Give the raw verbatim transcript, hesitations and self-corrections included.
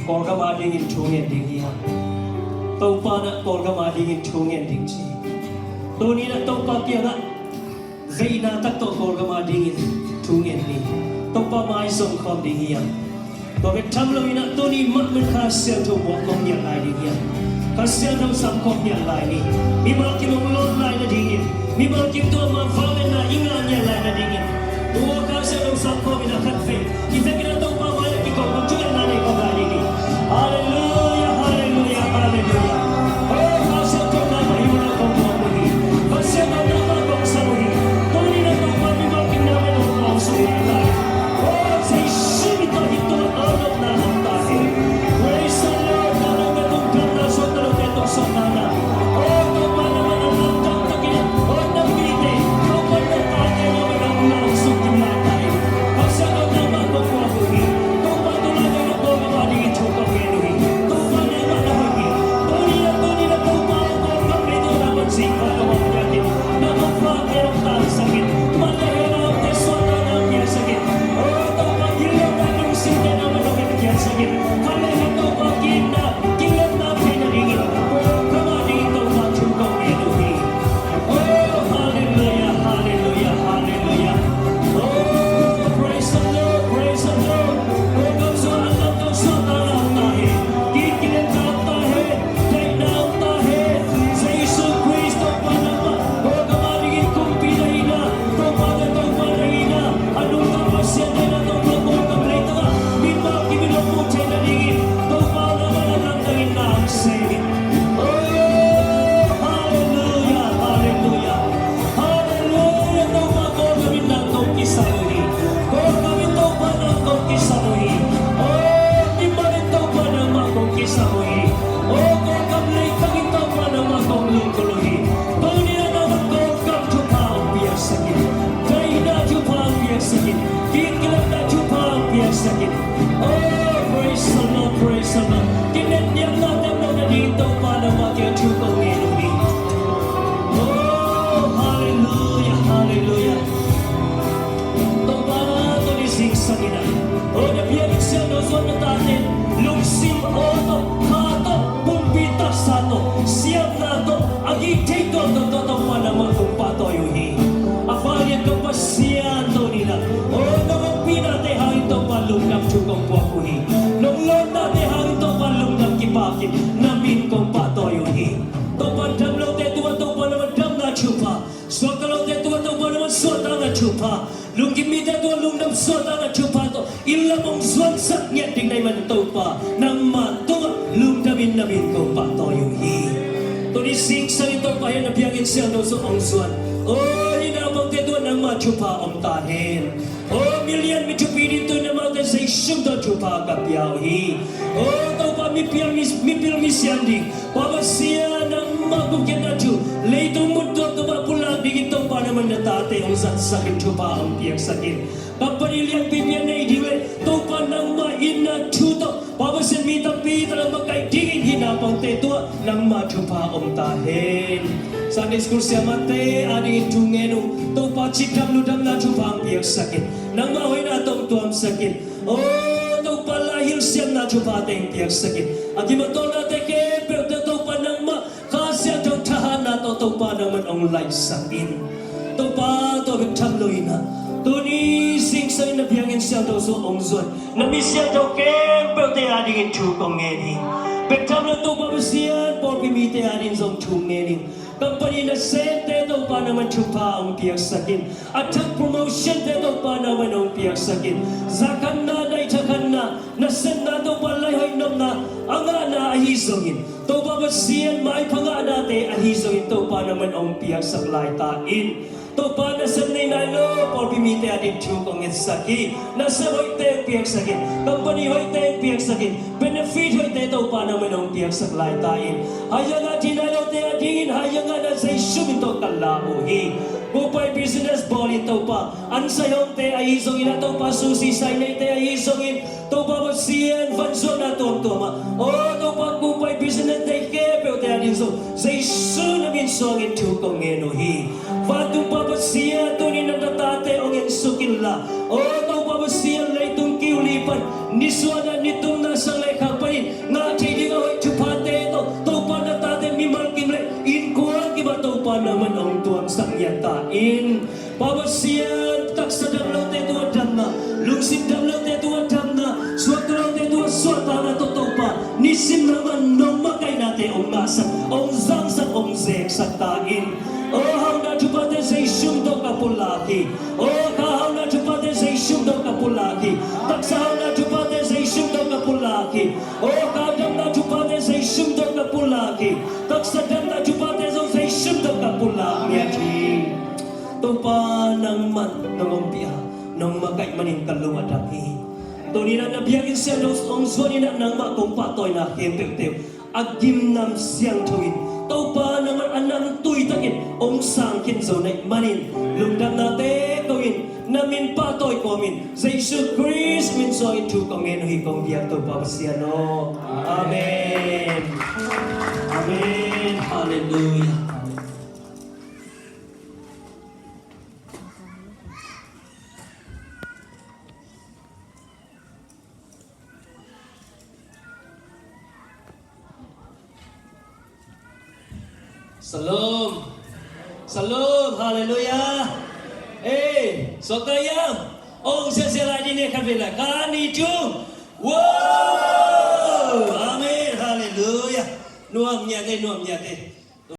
Kawlgam a dingin thu ngen ding hi a, Topa na Kawlgam a dingin thu ngen ding ci. Tuni na Topa kiangah veina tak tawh Kawlgam a dingin thu ngen ni. Topa mai zong khawm ding hi a, tua bek tham lo in a tuni mah mun Kha Siangtho muak kong ngiat lai ding hi a, Kha Siangtho sam kong ngiat lai ni. Mimal kim hong lawt lai nadingin, mimal kim tua mah vangliatna i ngah ngiat lai nadingin, tua Kha Siangtho sam kong in a khat vei i vekin a Topa mai a kikawm kong thu ngen lai nei kong lai ding hi. Halleluia, halleluia, halleluia. Oh, Kha Siangtho na mah hi mah kong kawm uh hi. Kha Siangtho na mah kong sam uh hi. Tuni na Topa mimal kim na mah kong kawm sung lai. Oh, Jesu min tawh hi tua, oh, lawpna hong ta hi. Praise the Lord. Na lo na tung dam na suak, na lo na tung suak na na. Oh, Topa na mah na lam dam takin, oh, na mite, Topa na tate na mah na lam sung kim lai ta hi. Kha Siangtho na mah kong kawm uh hi. Topa tu lai na kong kawm a dingin thu kong ngen uh hi. Topa na mah na hoih hi. Tuni na, tuni na Topa kong kawm uh hi. Tuni na mah zing kha na mah na kin, na mah fa na mah ta sakin. Mah na he na te suak na na pia sakin. Oh, Topa, gilna lungsim te na mah na pia sakin. Kha le he Topa, gilna, gilna pia na dingin. Oh, kha mah dingin Topa thu kong ngen uh hi. Oh, halleluia, halleluia, halleluia. Oh, praise the Lord, praise the Lord. Oh, kong suak, kong suak ta na ta hi. Gilna ta hi. Daihna ta hi. Jesu Khrist Topa na mah. Oh, kha mah dingin kumpi na hi na. Topa na, Topa na hi na. A nungta Pasian na hi na Topa, Kawlgam leitungah mimal kim in hong mu thei nadingin Topa na mah na lamdang in na hong sem in. Oh, halleluia, halleluia. Halleluia, Topa Kawlgam in nang kong kisam uh hi. Kawlgam in Topa nang kong kisam uh hi. Oh, mimal in Topa nangmah kong kisam uh hi. Oh, Kawlgam leitang in Topa nangmah kong lungkul uh hi. Tuni na nangmah Kawlgam thupha hong piaksak in. Daihna thupha hong piaksak in. Gilkialna thupha hong piaksak in. Oh, praise the Lord, praise the Lord. Kinetniamna teng lo nadingin Topa nangmah kiang thu kong ngen uh hi. Oh, halleluia, halleluia. Topa tuni zingsang in a, oh, na biakinn siangtho zuan na tate lungsim aw tawh, kha tawh, pumpi taksa tawh, siamna tawh, a gih thei tuamtuam tawh Topa nangmah kong pahtawi uh hi. A vanglian kong Pasian tuni na, oh, nong ompih nate hangin Topa lungdam thu kong puak uh hi. Nong lawn nate hangin Topa lungdam kipak in na min kong pahtawi uh hi. Topa dam lote tungah Topa nangmah damna thupha, suakta lote tungah Topa nangmah suahtakna thupha, lungkim mite tungah lungdam suahtakna thupha tawh inn lam hong zuansak ngiat ding na hih manin Topa nangmah tungah lungdam in na min kong pahtawi uh hi. Tuni zingsang in Topa hih na biakinn siangtho sung hong zuan, oh, hih naupangte tungah nangmah thupha om ta hen. Oh, milian mi thupi ding tuni na maute Jesu min tawh thupha ka pia uh hi. Oh, Topa mipil mi, mipil misiam ding Pa Pasian nangmah gupkhiatna thu leitung mun tuamtuam ah pulak dingin Topa nangmah na tate hong zatsak in thupha hong piaksak in. Company lianpipi a nei ding le Topa nangmah itna thu tawh Pa Pasian mi tampi tawh nangmah kaih dingin hih naupangte tungah nangmah thupha om ta hen. Sunday school siamahte adingin thu ngen uh Topa cidam ludamna thupha hong piaksak in. Nangmah hoihna tawh hong tuamsak in. Oh, Topa lai hilh siamna thupha teng piaksak in. A kimatawlnate khempeuh tawh Topa nangmah Kha Siangtho thahatna tawh Topa nangmah hong laihsak in. Topa tua bek tham lo in a, tuni zingsang in na biakinn siangtho sung hong zuan na mi siangtho khempeuhte adingin thu kong ngen hi. Bek tham lo Topa Pasian pawlpi mite adingin zong thu ngen hi. Company nasemte Topa nangmah thupha hong piaksak in. A thak promotion te Topa nangmah hong piaksak in. Zakhanna, daithakhanna, nasepna Topa laihoih nopna a ngahna ahi zongin, Topa Pasian maipha ngahnate ahi zongin Topa nangmah hong piaksak lai ta in. Topa nasep nei nai lo pawlpi mite ading thu kong ngetsak hi. Nasep hoihte hong piaksak in. Company hoihte hong piaksak in. Benefit hoihte Topa nangmah hong piaksak lai ta in. Haiang a thi nai lote adingin haiang a na Jesu min tawh ka la uh hi. Kupai business bawl in Topa, an saihawmte ahi zongin a Topa susi sai neite ahi zongin Topa Pasian vanzuakna tuamtuam ah, aw Topa kupai business nei khempeuhte ading zong Jesu na min suangin thu kong ngen uh hi. Vantung Pa Pasian tuni na na tate hong ensuk inla, aw Topa Pasian leitung kiu li pan nisuahna nitumna sang le khak panin Sak, hong zangsak, hong zeksak ta in. O hauna thuphate Zeisu min tawh ka pulak hi. O kha hauna thuphate Zeisu min tawh ka pulak hi. Taksa hauna thuphate Zeisu min tawh ka pulak hi. O kha damna thuphate Zeisu min tawh ka pulak hi. Taksa damna thuphate zong Zeisu min tawh ka pulak ngiat hi. Topa nangman nong ompih a, nong makaih manin ka lung a dam hi. Tuni-in ah na biakinn siangtho hong zuan in ah nangmah kong pahtawina khempeuhte uh a gimnam siangtho in, Topa nangmah a namtui takin hong sang khin zo na hih manin, lungdamnate ko in, na min pahtawi kawmin, Jesu Khrist min suangin thu kong ngen uh hi. Kong biak Topa Pasian aw. Amen. Amen. Halleluiah. Shalom. Shalom. Halleluiah. Ei, suakta hiam? Ong siasia lai ding ni, khat vei lai. Khat, nih, thum. Wow! Amen. Halleluiah. Nuam ngiat e, nuam ngiat e.